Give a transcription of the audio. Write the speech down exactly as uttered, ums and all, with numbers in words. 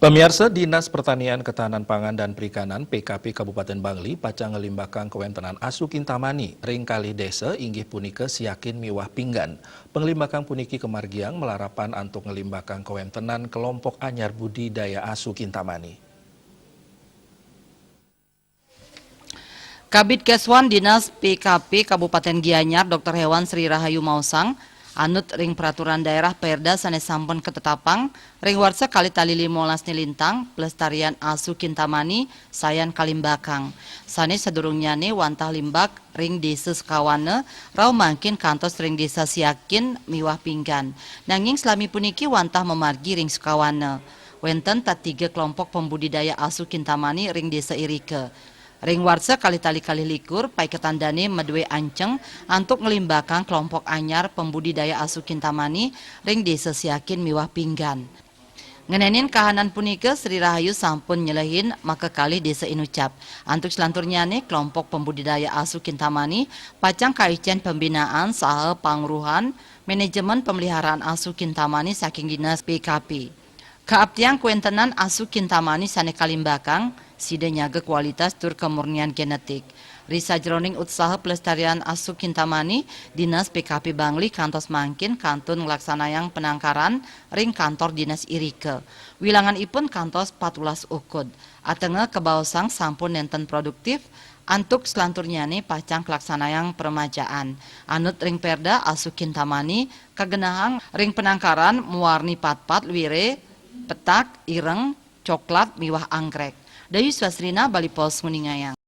Pamiarsa, Dinas Pertanian, Ketahanan Pangan, dan Perikanan, P K P, Kabupaten Bangli pacang ngelimbakang kawéntenan asu kintamani ring kalih désa, inggih punika siakin miwah pinggan. Panglimbakang puniki kamargiang malarapan antuk ngelimbakang kawéntenan kelompok anyar budidaya asu kintamani. Kabid Keswan Dinas P K P Kabupaten Gianyar, Doktor Hewan Sri Rahayu maosang, anut ring peraturan daerah Perda sané sampun katetapang ring warsa kalih tali limolas né lintang, pelestarian asu kintamani sayan kalimbakang. Sané sadurungnyané wantah limbak ring Désa Sekawana, rauh mangkin kantos ring Désa Siakin miwah Pinggan. Nanging salami puniki wantah mamargi ring Sekawana. Wénten tatiga kelompok pembudidaya asu kintamani ring Désa irika. Ring warsa kalih tali kalih likur, paiketan dané madué anceng antuk nglimbakang kelompok anyar pembudidaya asu kintamani ring Désa Siakin miwah Pinggan. Ngenénin kahanan punika, Sri Rahayu sampun nyelehin makakalih désa inucap. Antuk selanturnyané, kelompok pembudidaya asu kintamani pacang kaicén pembinaan saha pangruhan manajemen pemeliharaan asu kintamani saking Dinas P K P. Kaaptiang kawéntenan asu kintamani sané kalimbakang, sida nyaga kualitas tur kamurnian génétik. Ri sajeroning utsaha pelestarian asu kintamani, Dinas P K P Bangli kantos mangkin kantun nglaksanayang penangkaran ring kantor dinas irika. Wilanganipun kantos patulas ukud. Atengeh kabaosang sampun nénten produktif, antuk selanturnyané pacang kalaksanayang pramajaan. Anut ring Perda, asu kintamani kagenahang ring penangkaran mawarni patpat, luiré, petak, ireng, coklat, miwah angkrék. Dayu Swasrina, Bali Post, nguningayang.